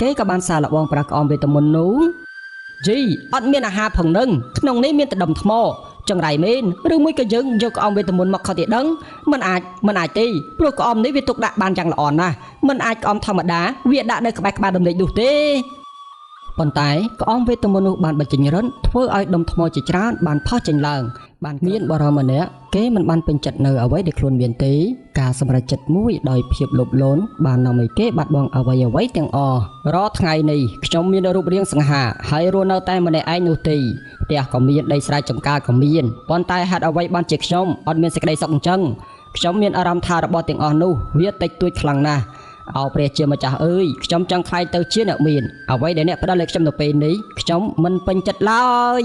គេក៏បានសាកល្បងប្រើក្អមវេទមន្តនោះយីអត់មានអាហារផងនឹងក្នុងនេះមានតែដុំថ្មចង្រៃមែនឬមួយក៏យើងយកក្អមវេទមន្តមកខុសទីដឹងមិនអាចទេព្រោះក្អមនេះវាទុកដាក់បានយ៉ាងល្អណាស់មិនអាចក្អមធម្មតាវាដាក់នៅក្បែរក្បាលដំណេកនោះទេប៉ុន្តែក្អមវេទមន្តនោះបានបញ្ចេញរិទ្ធធ្វើឲ្យដុំថ្មជាច្រើនបានផុសចេញឡើងបានមានបរិមម្នាក់គេមិនបានពេញចិត្តនៅអ្វីដែលខ្លួនមានទេការសម្រេចចិត្តមួយដោយភាពលោភលន់បាននាំឲ្យគេបាត់បង់អ្វីៗទាំងអស់រាល់ថ្ងៃនេះខ្ញុំមានរូបរាងសង្ហាហើយរស់នៅតែម្នាក់ឯងនោះទេផ្ទះក៏មានដីស្រែចម្ការក៏មានប៉ុន្តែហេតុអ្វីបានជាខ្ញុំអត់មានសេចក្តីសុខអញ្ចឹងខ្ញុំមានអារម្មណ៍ថារបស់ទាំងអស់នោះវាតិចតួចខ្លាំងណាស់អោព្រះជាម្ចាស់អើយខ្ញុំចង់ក្លាយទៅជាអ្នកមានអ្វីដែលអ្នកផ្ដល់ឲ្យខ្ញុំនៅពេលនេះខ្ញុំមិនពេញចិត្តឡើយ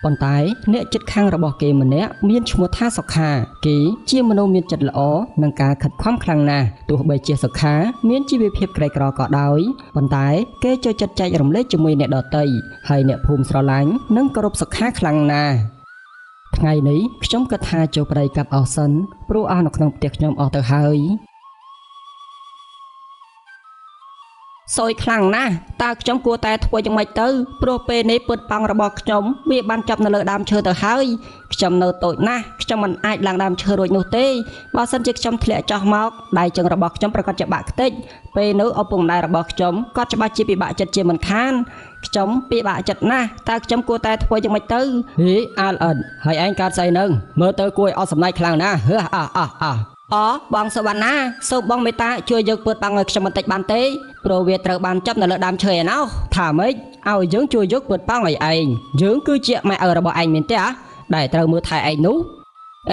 ប៉ុន្តែអ្នកចិត្តខាងរបស់គេម្នាក់មានឈ្មោះថាសុខាគេជាមនុស្សមានចិត្តល្អនិងការខិតខំខ្លាំងណាស់ទោះបីជាសុខាមានជីវភាពក្រីក្រក៏ដោយប៉ុន្តែគេចូលចិត្តចែករំលែកជាមួយអ្នកដទៃហើយអ្នកភូមិស្រឡាញ់និងគោរពសុខាខ្លាំងណាស់ថ្ងៃនេះខ្ញុំគិតថាចូលព្រៃកាប់អស់សិនព្រោះអស់នៅក្នុងផ្ទះខ្ញុំអស់ទៅហើយសួយខ្លាំងណាស់តើខ្ញុំគួរតែធ្វើយ៉ាងម៉េចទៅព្រោះពេលនេះពើប៉ង់របស់ខ្ញុំវាបានចាប់នៅលើដើមឈើទៅហើយខ្ញុំនៅតូចណាស់ខ្ញុំមិនអាចឡើងដើមឈើរួចនោះទេបើសិនជាខ្ញុំធ្លាក់ចោះមកដៃជើងរបស់ខ្ញុំប្រកាសជាបាក់ខ្ទេចពេលនោះឪពុកម្ដាយរបស់ខ្ញុំក៏ច្បាស់ជាពិបាកចិត្តជាមិនខានខ្ញុំពិបាកចិត្តណាស់តើខ្ញុំគួរតែធ្វើយ៉ាងម៉េចទៅហេអាលអិនហើយឯងកើតស្អីនឹងមើលទៅគួរឲ្យអត់សំណេចខ្លាំងណាស់ហឺអះអះអះអបងសវណ្ណាសូមបងមេត្តាជួយយកពើប៉ង់ឲ្យខ្ញុំបន្តិចបានទេព្រោះវាត្រូវបានចាប់នៅលើដើមឈើឯណោះថាម៉េចឲ្យយើងជួយយកពើប៉ង់ឲ្យឯងយើងគឺជាម៉ែឪរបស់ឯងមែនទេដែលត្រូវមើលថែឯងនោះ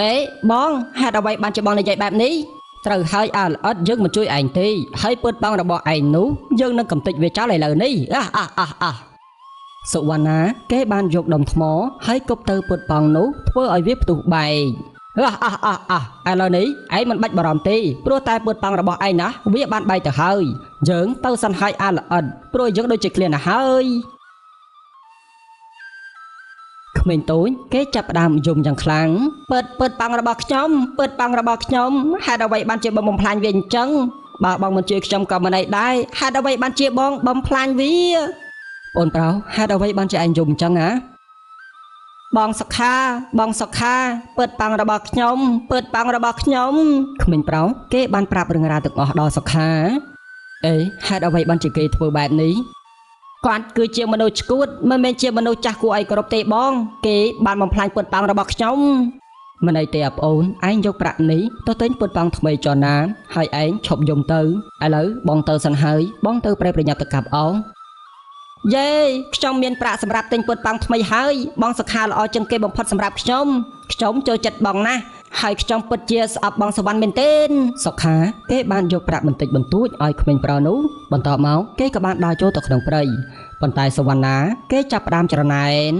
អេបងហេតុអ្វីបានជាបងនិយាយបែបនេះត្រូវហើយអាល្អិតយើងមិនជួយឯងទេហើយពើប៉ង់របស់ឯងនោះយើងនឹងកំទេចវាចោលឥឡូវនេះអះអះអះអះសុវណ្ណាគេបានយកដុំថ្មហើយគប់ទៅពើប៉ង់នោះធ្វើឲ្យវាផ្ទុះបែកអះអះអះអះឥឡូវនេះឯងមិនបាច់បារម្ភទេព្រោះតែពើប៉ង់របស់ឯងណាវាបានបែកទៅហើយយើងទៅសិនហើយអាល្អិតព្រោះយើងដូចជាឃ្លានណាស់ហើយក្មេងតូចគេចាប់ផ្ដើមយំយ៉ាងខ្លាំងពើប៉ង់របស់ខ្ញុំពើប៉ង់របស់ខ្ញុំហេតុអ្វីបានជាបងបំផ្លាញវាអញ្ចឹងបើបងមិនជួយខ្ញុំក៏មិនអីដែរហេតុអ្វីបានជាបងបំផ្លាញវាអូនប្រុសហេតុអ្វីបានជាឯងយំអញ្ចឹងណាបងសុខាបងសុខាពើប៉ង់របស់ខ្ញុំពើប៉ង់របស់ខ្ញុំក្មេងប្រុសគេបានប្រាប់រឿងរ៉ាវទាំងអស់ដល់សុខាអេហេតុអ្វីបានជាគេធ្វើបែបនេះគាត់គឺជាមនុស្សឆ្កួតមិនមែនជាមនុស្សចាស់គួរឲ្យគោរពទេបងគេបានបំផ្លាញពើប៉ង់របស់ខ្ញុំមិនអីទេអាប្អូនឯងយកប្រាក់នេះទៅទិញពើប៉ង់ថ្មីចណាហើយឯងឈប់យំទៅឥឡូវបងទៅសិនហើយបងទៅប្រេប្រញាប់ទៅកាប់អោយេខ្ញុំមានប្រាក់សម្រាប់ទិញពើប៉ង់ថ្មីហើយបងសុខាល្អជាងគេបំផុតសម្រាប់ខ្ញុំខ្ញុំចូលចិត្តបងណាស់ហើយខ្ញុំពិតជាស្អប់បងសវណ្ណមែនទេសុខាគេបានយកប្រាក់បន្តិចបន្តួចឲ្យក្មេងប្រុសនោះបន្ទាប់មកគេក៏បានដើរចូលទៅក្នុងព្រៃប៉ុន្តែសវណ្ណាគេចាប់ផ្ដើមច្រណែន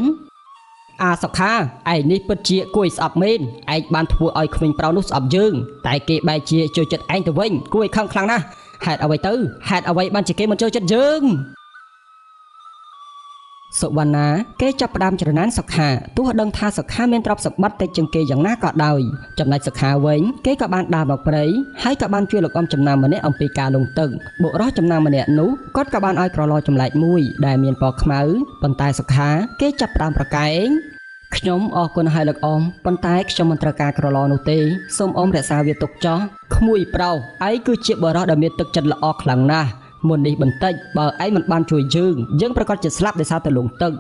អាសុខាឯងនេះពិតជាគួរឲ្យស្អប់មែនឯងបានធ្វើឲ្យក្មេងប្រុសនោះស្អប់យើងតែគេបែរជាចូលចិត្តឯងទៅវិញគួរឲ្យខឹងខ្លាំងណាស់ហេតុអ្វីទៅហេតុអ្វីបានជាគេមិនចូលចិត្តយើងសុវណ្ណាគេចាប់ផ្ដើមច្រណែនសុខាទោះដឹងថាសុខាមានទ្រព្យសម្បត្តិតិចជាងគេយ៉ាងណាក៏ដោយចំណែកសុខាវិញគេក៏បានដើរមកព្រៃហើយក៏បានជួយលោកអមចំណាំម្នាក់អំពីការលងទឹកបុរសចំណាំម្នាក់នោះគាត់ក៏បានឲ្យក្រឡចម្លែកមួយដែលមានពណ៌ខ្មៅប៉ុន្តែសុខាគេចាប់ផ្ដើមប្រកែកខ្ញុំអរគុណហើយលោកអមប៉ុន្តែខ្ញុំមិនត្រូវការក្រឡនោះទេសូមអមរក្សាវាទុកចោះក្មួយប្រុសឯងគឺជាបុរសដែលមានទឹកចិត្តល្អខ្លាំងណាស់មុននេះបន្តិចបើឯងមិនបានជួយយើងយើងប្រកាសជាស្លាប់ដោយសារតែលងទឹក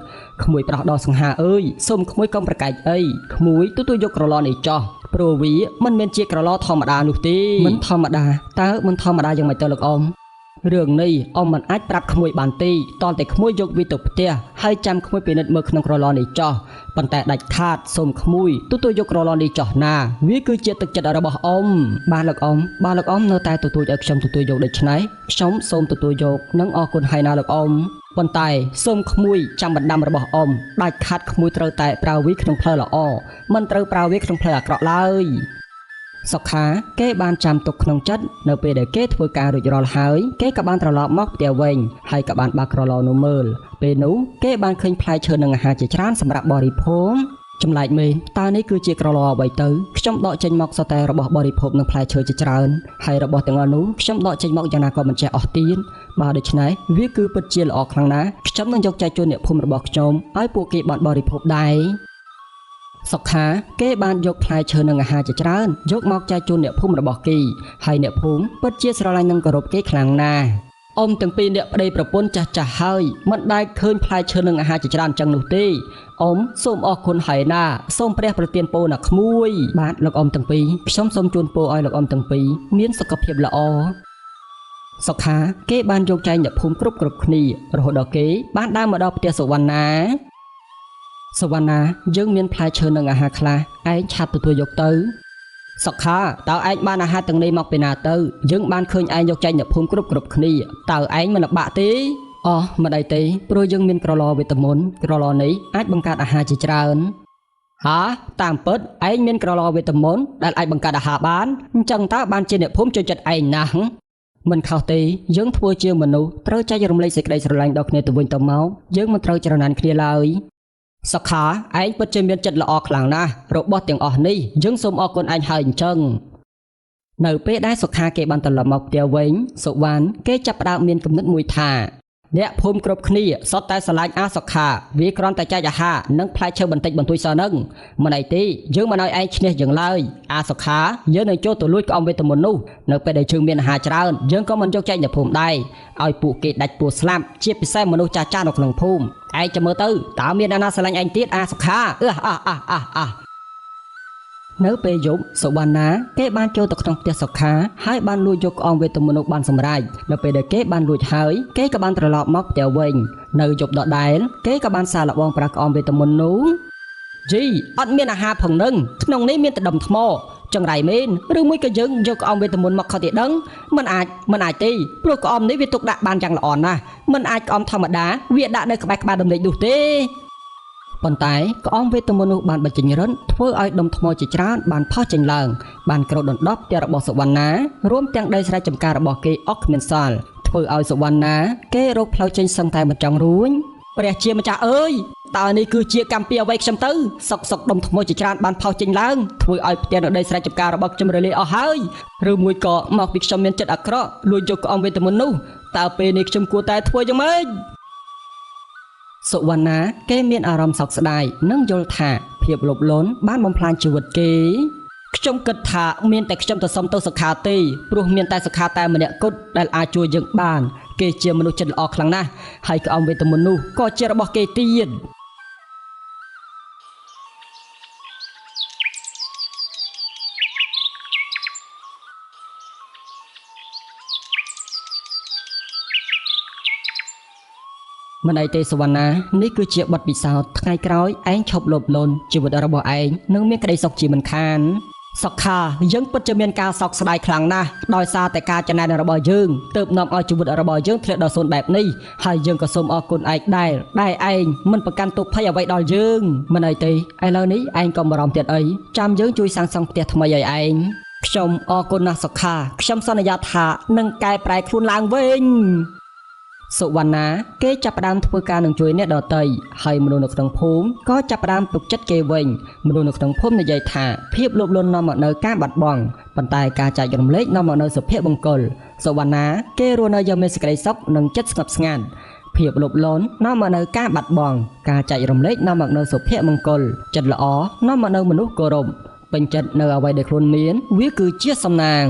ក្មួយប្រុសដ៏សង្ហាអើយសូមក្មួយកុំប្រកែកអីក្មួយទទួលយកក្រឡនេះចោះព្រោះវាមិនមែនជាក្រឡធម្មតានោះទេមិនធម្មតាតើមិនធម្មតាយ៉ាងម៉េចទៅលោកអមរឿងនេះអមមិនអាចប្រាប់ក្មួយបានទេតតែក្មួយយកវាទៅផ្ទះហើយចាំក្មួយពិនិត្យមើលក្នុងក្រឡនេះចោះប៉ុន្តែដាច់ខាតសូមក្មួយទទួលយកក្រឡនេះចោះណាវាគឺជាទឹកចិត្តរបស់អមបាទលោកអមបាទលោកអមនៅតែទទួលឲ្យខ្ញុំទទួលយកដូច្នេះខ្ញុំសូមទទួលយកនិងអរគុណហើយណាលោកអមប៉ុន្តែសូមក្មួយចាំបណ្ដាំរបស់អមដាច់ខាតក្មួយត្រូវតែប្រើវាក្នុងផ្លូវល្អមិនត្រូវប្រើវាក្នុងផ្លូវអាក្រក់ឡើយសុខាគេបានចាំទុកក្នុងចិត្តនៅពេលដែលគេធ្វើការរួចរាល់ហើយគេក៏បានត្រឡប់មកផ្ទះវិញហើយក៏បានបើកក្រឡនោះមើលពេលនោះគេបានឃើញផ្លែឈើនិងអាហារជាច្រើនសម្រាប់បរិភោគ ចម្លែកមែនតើនេះគឺជាក្រឡអ្វីទៅខ្ញុំដកចេញមកសុទ្ធតែរបស់បរិភោគនិងផ្លែឈើជាច្រើនហើយរបស់ទាំងអស់នោះខ្ញុំដកចេញមកយ៉ាងណាក៏មិនចេះអស់ទៀតបើដូច្នេះវាគឺពិតជាល្អខ្លាំងណាស់ខ្ញុំនឹងយកចែកជូនអ្នកភូមិរបស់ខ្ញុំឲ្យពួកគេបានបរិភោគដែរសុខាគេបានយកផ្លែឈើនិងអាហារជាច្រើនយកមកចែកជូនអ្នកភូមិរបស់គេហើយអ្នកភូមិពិតជាស្រឡាញ់និងគោរពគេខ្លាំងណាស់អ៊ំទាំងពីរអ្នកប្តីប្រពន្ធចាស់ចាស់ហើយមិនដែលឃើញផ្លែឈើនិងអាហារជាច្រើនចឹងនោះទេអ៊ំសូមអរគុណហើយណាសូមព្រះប្រទានពរណាក្មួយបាទលោកអ៊ំទាំងពីរខ្ញុំសូមជូនពរឲ្យលោកអ៊ំទាំងពីរមានសុខភាពល្អសុខាគេបានយកចែកអ្នកភូមិគ្រប់គ្នារហូតដល់គេបានដើរមកដល់ផ្ទះសុវណ្ណាសុវណ្ណាយើងមានផ្លែឈើនិងអាហារខ្លះឯងឆាប់ទទួលយកទៅសុខាតើឯងបានអាហារទាំងនេះមកពីណាទៅយើងបានឃើញឯងយកចែកអ្នកភូមិគ្រប់គ្នាតើឯងមិនលំបាកទេអោះមិនអីទេព្រោះយើងមានក្រឡវេទមន្តក្រឡនេះអាចបង្កើតអាហារជាច្រើនហាតាមពិតឯងមានក្រឡវេទមន្តដែលអាចបង្កើតអាហារបានអញ្ចឹងតើបានជាអ្នកភូមិចូលចិត្តឯងណាស់មិនខុសទេយើងធ្វើជាមនុស្សត្រូវចែករំលែកសេចក្តីស្រឡាញ់ដល់គ្នាទៅវិញទៅមកយើងមិនត្រូវច្រណែនគ្នាឡើយសុខាឯងពិតជាមានចិត្តល្អខ្លាំងណាស់របស់ទាំងអស់នេះយើងសូមអរគុណឯងហើយអញ្ចឹងនៅពេលដែលសុខាគេបានត្រឡប់មកផ្ទះវិញសុវណ្ណគេចាប់ផ្ដើមមានគំនិតមួយថាអ្នកភូមិគ្រប់គ្នាសុទ្ធតែស្រឡាញ់អាសុខាវាគ្រាន់តែចែកអាហារនិងផ្លែឈើបន្តិចបន្តួចសោះនឹងមិនអីទេយើងមិនឲ្យឯងឈ្នះយើងឡើយអាសុខាយើងនឹងចូលទៅលួចក្អមវេទមន្តនោះនៅពេលដែលយើងមានអាហារច្រើនយើងក៏មិនយកចែកអ្នកភូមិដែរឲ្យពួកគេដាច់ពោះស្លាប់ជាពិសេសមនុស្សចាស់ៗនៅក្នុងភូមិឯងចាំមើលទៅតើមានអ្នកណាស្រឡាញ់ឯងទៀតអាសុខាអឺអះអះអះអះនៅពេលយប់សុវណ្ណាគេបានចូលទៅក្នុងផ្ទះសុខាហើយបានលួចយកក្អមវេទមន្តនោះបានសម្រេចនៅពេលដែលគេបានលួចហើយគេក៏បានត្រឡប់មកផ្ទះវិញនៅយប់ដដែលគេក៏បានសាកល្បងប្រើក្អមវេទមន្តនោះយីអត់មានអាហារផងនឹងក្នុងនេះមានតែដុំថ្មចង្រៃមែនឬមួយក៏យើងយកក្អមវេទមន្តមកខុសទេដឹងមិនអាចទេព្រោះក្អមនេះវាទុកដាក់បានយ៉ាងល្អណាស់មិនអាចក្អមធម្មតាវាដាក់នៅក្បែរក្បាលដំណេកនោះទេប៉ុន្តែក្អមវេទមន្តនោះបានបញ្ចេញរិទ្ធធ្វើឲ្យដុំថ្មជាច្រើនបានផុសចេញឡើងបានក្រោដណ្ដប់ផ្ទះរបស់សុវណ្ណារួមទាំងដីស្រែចម្ការរបស់គេអស់គ្មានសល់ធ្វើឲ្យសុវណ្ណាគេរកផ្លូវចេញសឹងតែមិនចង់រួចព្រះជាម្ចាស់អើយតើនេះគឺជាកម្មពីអ្វីខ្ញុំទៅសុកដុំថ្មជាច្រើនបានផុសចេញឡើងធ្វើឲ្យផ្ទះនៅដីស្រែចម្ការរបស់ខ្ញុំរលាយអស់ហើយឬមួយក៏មកពីខ្ញុំមានចិត្តអាក្រក់លួចយកក្អមវេទមន្តនោះតើពេលនេះខ្ញុំគួរតែធ្វើយ៉ាងម៉េចសុវណ្ណាគេមានអារម្មណ៍សោកស្ដាយនិងយល់ថាភាពលោភលន់បានបំផ្លាញជីវិតគេខ្ញុំគិតថាមានតែខ្ញុំទៅសុំទៅសុខាទេព្រោះមានតែសុខាតែម្នាក់គត់ដែលអាចជួយយើងបានគេជាមនុស្សចិត្តល្អខ្លាំងណាស់ហើយក្អមវេទមន្តនោះក៏ជារបស់គេទៀតមិនអីទេសុវណ្ណានេះគឺជាបទពិសោធន៍ថ្ងៃក្រោយឯងឈប់លោភលន់ជីវិតរបស់ឯងនឹងមានក្តីសុខជាមិនខានសុខាយើងពិតជាមានការសោកស្ដាយខ្លាំងណាស់ដោយសារតែការចំណែនរបស់យើងទើបនាំឲ្យជីវិតរបស់យើងធ្លាក់ដល់សូន្យបែបនេះហើយយើងក៏សូមអរគុណឯងដែរដែលឯងមិនប្រកាន់ទុក្ខភ័យអ្វីដល់យើងមិនអីទេឥឡូវនេះឯងក៏បារម្ភទៀតអីចាំយើងជួយសាងសង់ផ្ទះថ្មីឲ្យឯងខ្ញុំអរគុណណាស់សុខាខ្ញុំសន្យាថានឹងកែប្រែខ្លួនឡើងវិញសុវណ្ណាគេចាប់ផ្ដើមធ្វើការនឹងជួយអ្នកដទៃហើយមនុស្សនៅក្នុងភូមិក៏ចាប់ផ្ដើមទុកចិត្តគេវិញមនុស្សនៅក្នុងភូមិនិយាយថាភាពលោភលន់នាំមកនូវការបាត់បង់ប៉ុន្តែការចែករំលែកនាំមកនូវសុភមង្គលសុវណ្ណាគេរស់នៅយ៉ាងមានសេចក្តីសុខនិងចិត្តស្ងប់ស្ងាត់ភាពលោភលន់នាំមកនូវការបាត់បង់ការចែករំលែកនាំមកនូវសុភមង្គលចិត្តល្អនាំមកនូវមនុស្សគោរពពេញចិត្តនៅអ្វីដែលខ្លួនមានវាគឺជាសំណាង